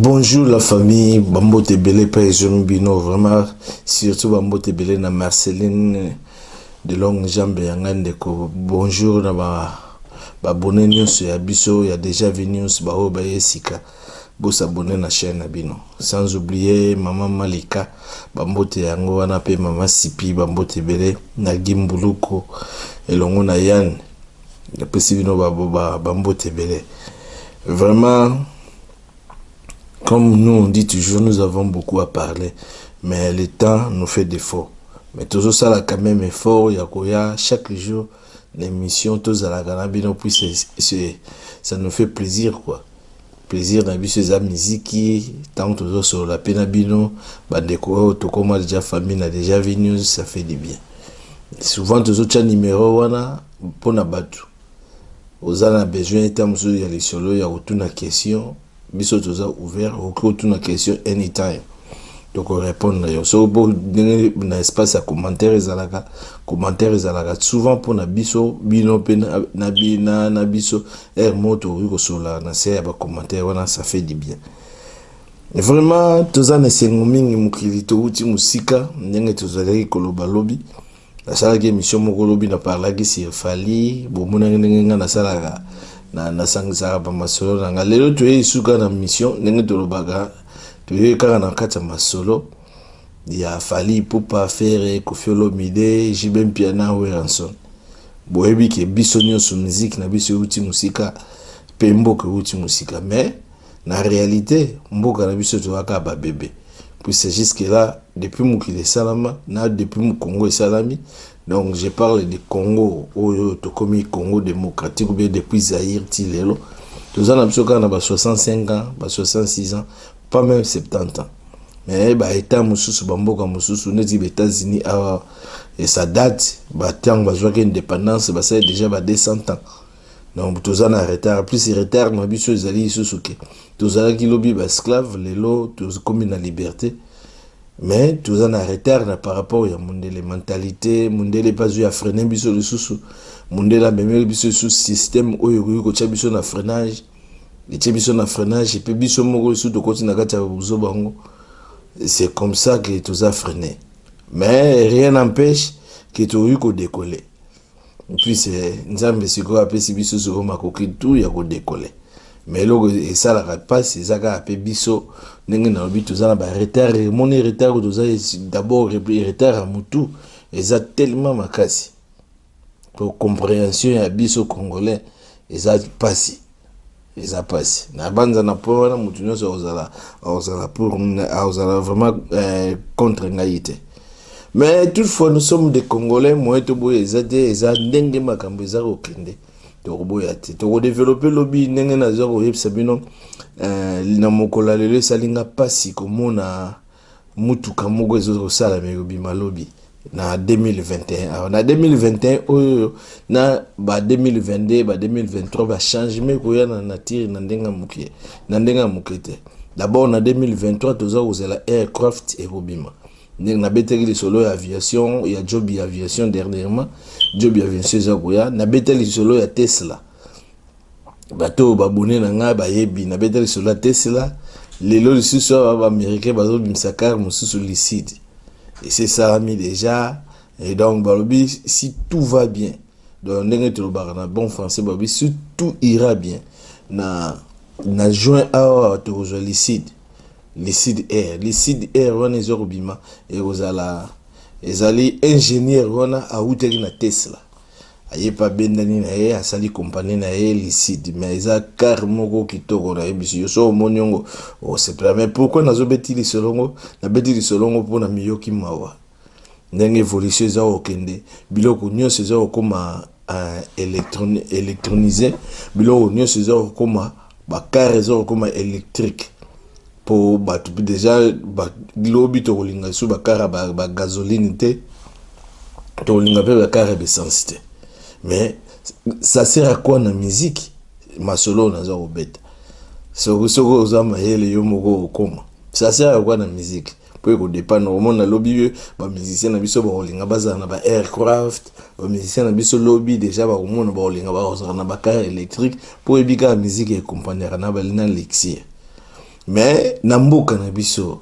Bonjour la famille, bambote ebele mpe ezomi bino vraiment, surtout bambote ebele na Marceline de longue jambe ya ngai ndeko. Bonjour na ba babone nyonso ya biso ya Déjà Vu News, baoyo baye sika, bosabone na chaîne na bino. Sans oublier mama Malika, bambote yango wana, mpe mama Sipi, bambote ebele na Gimbuluko elongo na Yann, napesi bino bambote ebele vraiment. Comme nous on dit toujours, nous avons beaucoup à parler, mais le temps nous fait défaut. Mais tozosala quand même effort ya koya chaque jour l'émission, tozalaka na bino, puis ça nous fait plaisir quoi. Plaisir na biso eza miziki. Ntango tozosolola mpe na bino bandeko oyo tokóma déjà famille na Déjà Vu News, ça fait du bien. Souvent tozotia numéro wana mpona bato oza na besoin eta mosusu ya lisolo, ya kotuna question. Biso toza ouvert, okoki kotuna question anytime, tokorépondre na yo. Soki po ndenge na espace ya commentaire ezalaka, commentaire ezalaka souvent mpona biso, bino mpe na biso aire moko tokoki kosolola na se ya bacommentaire wana, ça fait du bien vraiment. Toza na esengo mingi, mokili touti mosika. Ndenge tozalaki koloba lobi, nasalaki émission moko lobi, naparlaki sur Fally. Bomonaki ndenge ngai nasalaka, nasangisaka bamasolo na ngai. Lelo toyei suka na mission, ndenge tolobaka, toyei kaka na kati ya masolo ya Fally Ipupa, Ferre, Koffi Olomide, JB Mpiana, Werrason. Boyebi ke biso nyonso miziki na biso euti mosika, mpe mboka euti mosika, mais na réalité mboka na biso tozalaka babebe, puis jusque là, depuis mokili esalama na depuis Congo esalami, donc je parle de Congo oyo tokomi Congo démocratique, ou bien depuis Zaïre ti lelo, toza na biso kaka na ba 65 ans, ba 66 ans, pas même 70 ans. Mais baétat mosusu, bamboka mosusu neti baÉtats-Unis awa, et ça date, batango bazwaki indépendance, basali déjà ba 200 ans. Donc toza na retard. Plus retard na biso ezali lisusu ke tozalaki lobi baesclave, lelo tokomi na liberté, mais toza na retard na par rapport ya mondele, mentalité mondele mpe azwi afreiner biso lisusu. Mondele amemeli biso lisusu système oyo ekoki kotia biso na freinage, etie biso na freinage, mpe biso moko lisusu tokoti na kati ya bozoba yango. C'est comme ça que toza freiné, mais rien n'empêche que tokoki kodécoller. Puis Nzambe sikoyo apesi biso sikoyo makoki tu ya kodécoller, mais eloko esalaka mpasi eza kaka mpe biso, ndenge nalobi, toza na baretard. Emoni retard toza, d'abord retard ya motu eza tellement makasi po compréhension ya biso Congolais eza mpasi, eza mpasi na banza na po wana. Motu nyonso akozala pour, akozala vraiment contre ngai te, mais toutefois nous sommes des Congolais. Moye toboya eza te, eza ndenge makambo eza kokende, tokoboya te, tokodévelopper lobi. Ndenge naza koyebisa bino na mokolo ya lelo, esalinga mpasi komona mutuka moko ezokosalama, ekobima lobi na 2021. Awa na 2021 oyo, na ba 2022, ba 2023, bachangement ekoya na nature na ndenge ya moke, na ndenge ya moke te. D'abord na 2023 toza kozela aircraft ekobima. Ndenge nabetaki lisolo ya aviation ya Joby Aviation dernièrement, Joby Aviation eza koya. Nabetaki lisolo ya Tesla, bato oyo babone na ngai bayebi, nabetaki lisolo ya Tesla. Lelo lisusu awa baaméricain bazobimisa car mosusu Lucid, esi esalami déjà. Et donc balobi si tout va bien, donc ndenge tolobaka na bon français, balobi si tout ira bien, na juin awa tokozwa Lucid, Lucid Air. Lucid Air wana eza kobima, ekozala ezali ingénieur wana awutaki na Tesla, aye mpe abendani na ye, asali kompani na ye Lucid. Mais eza car moko kitoko, nayebisi yo, so omoni yango osepela. Mais pourquoi nazobeti lisolongo? Nabeti lisolongo mpona miyoki mawa ndenge évolution eza kokende, biloko nyonso eza kokóma électronisé, biloko nyonso eza kokóma, bacar eza kokóma électrique, mpo bato déjà lobi tokolinga lisusu bacar ya bagasoline te, tokolinga mpe bacar ya baessence te. Mais ça sert à quoi na musique? Masolo oyo naza kobeta, soki oza mayele yo moko okoma, ça sert à quoi na musique? Mpo ekodépendre. Omona lobi bamusicien na biso bakolinga bazala na ba aircraft, bamusicien na biso lobi déjà bakomona bakolinga bakozala na bacar électrique, mpo oyebi kaka musique eaccompagnaka na balina lexire. Mais na mboka na biso,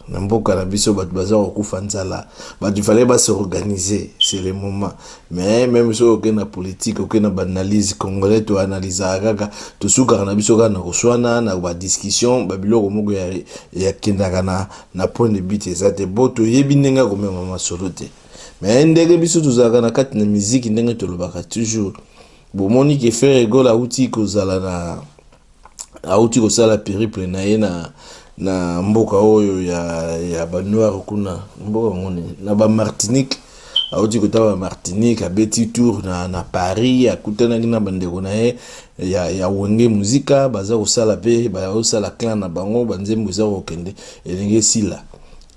na mboka na biso, bato baza kokufa nzala. Bato fallait bas'organiser, c'est le moment. Mais même soki okei na politique, okei na baanalyse congolais, toanalysaka kaka, tosukaka na biso kaka na koswana, na badiscussion, babiloko moko yakendaka na point de but eza te. Bo toyebi ndenge akomema masolo te. Mais ndenge biso tozalaka na kati na miziki, ndenge tolobaka toujours, bomoni ke Ferre Gola auti kozala na, auti kosala périple na ye na mboka oyo ya banoir kuna, mboka yango nini, na baMartinique. Auti kotala baMartinique, abeti tour na Paris, akutanaki na bandeko na ye ya Wenge Muzika. Baza kosala mpe, bazosala clan na bango, banzembo eza kokende, elingi esila.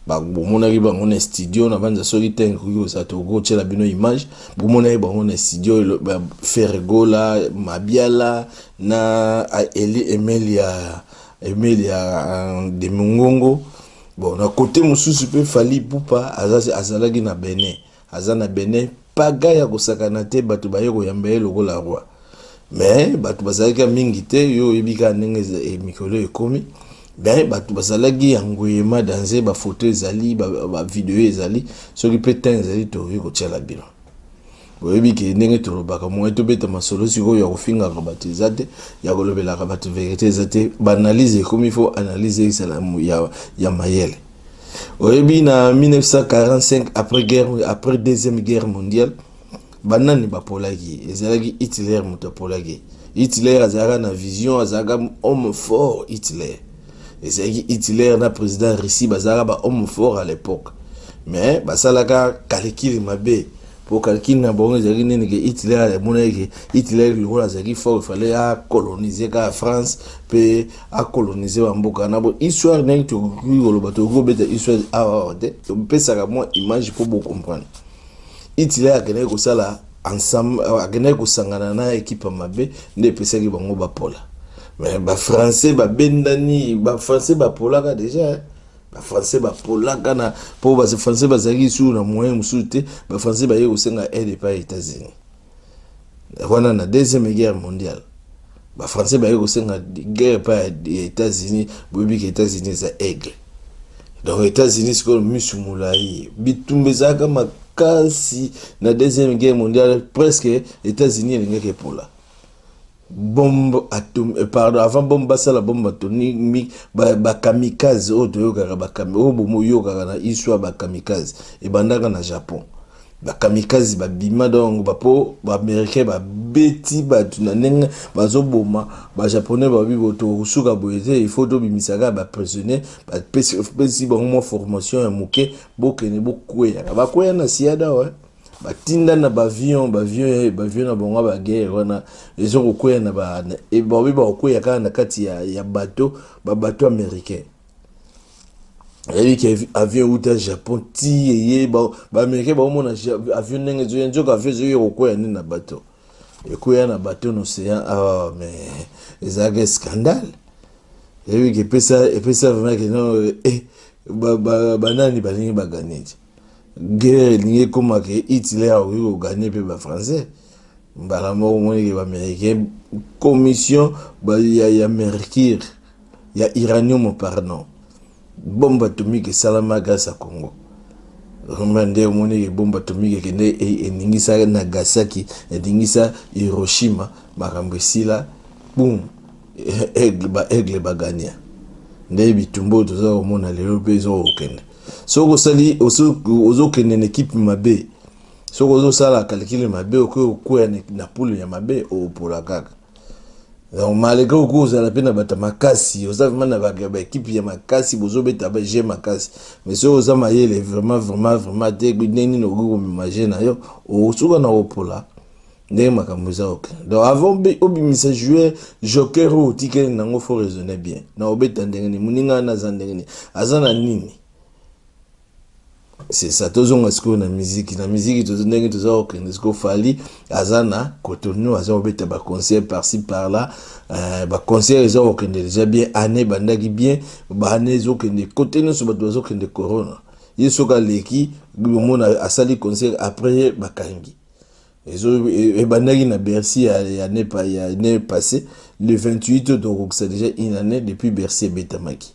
Bomonaki bango na studio na banza. Soki te ekoki kozala, tokoki kotiela bino image. Bomonaki bango na studio, Ferre Gola, Mabiala na Eli Emelia, Emelia de Mongongo. Bon, na kote mosusu mpe Fally Ipupa azalaki na Benin, aza na Benin, paga ya kosakana te. Bato baye koyamba ye lokola roi, mais bato bazalaki mingi te. Yo oyebi kaka ndenge mikolo ekomi. Ben, bato bazalaki ya nguyema danze. Bafoto ezali, bavideo ezali, soki mpe temps ezali, tokoki kotiala bino. Boyebi ke ndenge tolobaka, moye tobeta masolo sikoyo ya kofingaka bato eza te, ya kolobelaka bato vérité eza te. Baanalyse ekomi, faut analyse ezala ya mayele. Oyebi, na 1945, après guerre, après Deuxième Guerre mondiale, banani bapolaki? Ezalaki Hitler moto apolaki. Hitler azalaka na vision, azalaka homme fort. Hitler, ezalaki Hitler na président Russie, bazalaka bahomme fort à l'époque. Mais basalaka calcul mabe, po calcul na bango ezalaki nini? Ke Hitler amonaki ke Hitler lokola azalaki fort, ifale acoloniser kaka France mpe acoloniser bamboka na bo. Histoire, ndenge tokoki koloba, tokoki kobeta histoire awa te, topesaka mwa image mpo bocomprendre. Hitler akendaki kosala ensemble, akendaki kosangana na ekipe mabe, nde epesaki bango bapola. Mais bafrançais babendani, bafrançais bapolaka déjà. Bafrançais bapolaka na mpo bafrançais bazalaki su na moyen mosusu te. Bafrançais baye kosenga aide epai ya États-Unis wana na Deuxième Guerre mondiale. Bafrançais baye kosenga guerre epai ya États-Unis. Boyebi ke États-Unis eza aigle. Donc États-Unis sikoyo misu molai, bitumba ezalaka makasi na Deuxième Guerre mondiale. Presque États-Unis elingaki epola. Bombe atom, pardon, avant bombe, basala bombe atomique, bakamikaze oyo toyokaka, oyo bomoyokaka na histoire, bakamikaze ebandaka na Japon. Bakamikaze babima, donc bapo baaméricain babeti bato na ndenge bazoboma bajaponais. Babi tokosuka boye te, il faut tobimisaka baprisonnier. Bapesi bango mwa formation ya moke, bokende bokweyaka, bakweya na siada wa batinda na baavion, baavion, baavion na bango baguerre wana eza kokwea na babi, bakokweya kaka na kati ya bateau, babateau américain. Oyebi ke avion euta Japon ti eye, baaméricain baomona avion ndenge ezoya, nzoka avion ezoya kokwea nde na bateau, ekweya na bateau na océan awa. Mais ezalaka scandale. Oyebi ke epesa vraiment ke non, banani balingi bagagner ti guerre elingi ekóma ke Hitler akoki kogagner mpe bafrançais. Mbala moko omoniki baaméricain, commission ya mercure, ya uranium, pardon, bombe atomique esalama grâce à Congo. Vraiment, nde omoniki bombe atomique ekende eningisa Nagasaki, eningisa Hiroshima, makambo esila, bum, aigle, baaigle bagania. Nde bitumba oyo toza komona lelo mpe eza kokende. Soki osali, ozokende na ekipe mabe, soki ozosala calcul mabe, okoki kokwea na poule ya mabe, opola kaka. Donc malgré okoki kozala mpe na bato ya makasi, oza vraiment na baekipe ya makasi, bozobeta bajeu makasi, mais soki oza mayele vraiment, vraiment, vraiment te, ndenge nini okoki komema jeu na yo, osuka na kopola. Ndenge makambo eza okende. Donc avant obimisa joueur joker oyo otikeli nango, faut raisonner bien na obeta ndenge nini, moninga wana aza ndenge nini, aza na nini. C'est ça. Tozonga sikoyo na miziki. Na miziki, ndenge toza kokende sikoyo, Fally aza na Cotonou, aza kobeta baconcert par-ci par-là. Baconcert eza kokende déjà bien. Année ebandaki bien, baannée ezokende kote nyonso, bato bazokende corona. Ye soki aleki, omona asali concert, après bakangi. Ebandaki na Bercy ya année passé. Le 28 oyo tokokisa déjà une année depuis Bercy ebetamaki.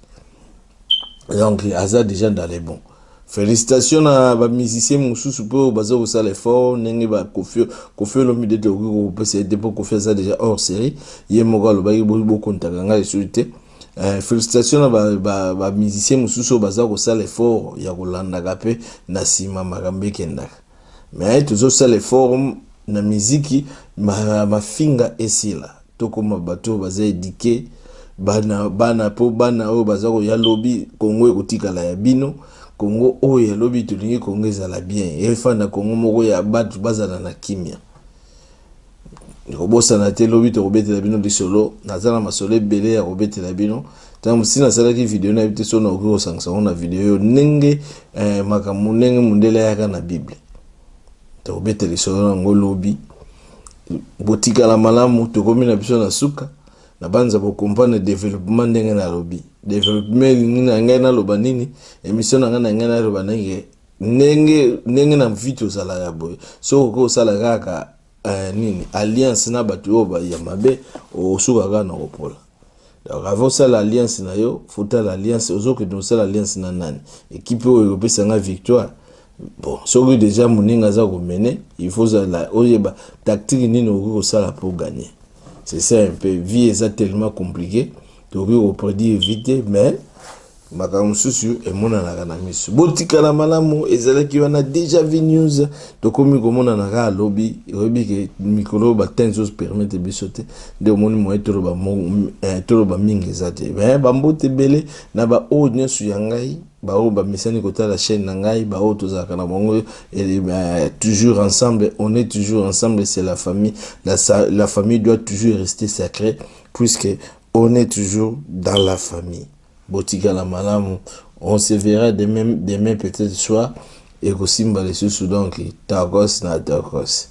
Donc aza déjà dans les bons. Félicitations na bamusicien mosusu mpe oyo baza kosala effort, ndenge bakofi Kofi Olomide. Tokoki kopesa ye te mpo Kofi aza déjà hors série. Ye moko alobaki: "Bokontaka ngai lisusu te." Félicitation na bamusicien mosusu oyo baza kosala effort ya kolandaka mpe na nsima makambo ekendaka. Mais tozosala effort na miziki, mafinga esila, tokóma bato oyo baza éduqués. Bana, bana, mpo bana oyo baza koya lobi, Kongo ekotikala ya bino. Kongo oyo ya lobi, tolingi Kongo ezala bien, efanda Kongo moko ya bato bazala na kimia. Kobosana te, lobi tokobetela bino lisolo. Naza na masolo ebele ya kobetela bino. Ntango si nasalaki video, nayebi te so nakoki kosangisa yango na video oyo, ndenge makambo ndenge mondele ayaka na Bible. Tokobetela lisolo yango lobi. Botikala malamu. Tokomi na biso na suka na banza bocomprendre développement. Ndenge nalobi développement, elingi na ngai naloba nini? Émission na ngai naloba ndenge na vie tozalaka boye. Soki okoki kosala kaka nini, alliance na bato oyo ya mabe, osuka kaka na kopola. Donc avant osala alliance na yo, fotala alliance ozokende kosala alliance na nani, équipe oyo ekopesa nga victoire. Bon, soki déjà moninga aza komene, il faut ozala oyeba tactique nini okoki kosala pour gagner. C'est ça un peu. Vie eza tellement compliqué, tokoki koprédire vie te, mais makambo mosusu emonanaka na miso. Botikala malamu. Ezalaki wana Déjà Vu News. Tokomi komonana kaka lobi. Oyebi ke mikolo batin ezopermettre biso te, nde omoni moye toloba mingi eza te. Mais bambote ebele na baoyo nyonso ya ngai, baoyo bamesani kotala chaîne na ngai, baoyo tozalaka na bango toujours ensemble. On est toujours ensemble, c'est la famille. La famille doit toujours rester sacrée puisque on est toujours dans la famille. Botikala malamu. On se verra demain, demain peut-être soir ekosimba lisusu. Donc tokos na tokos.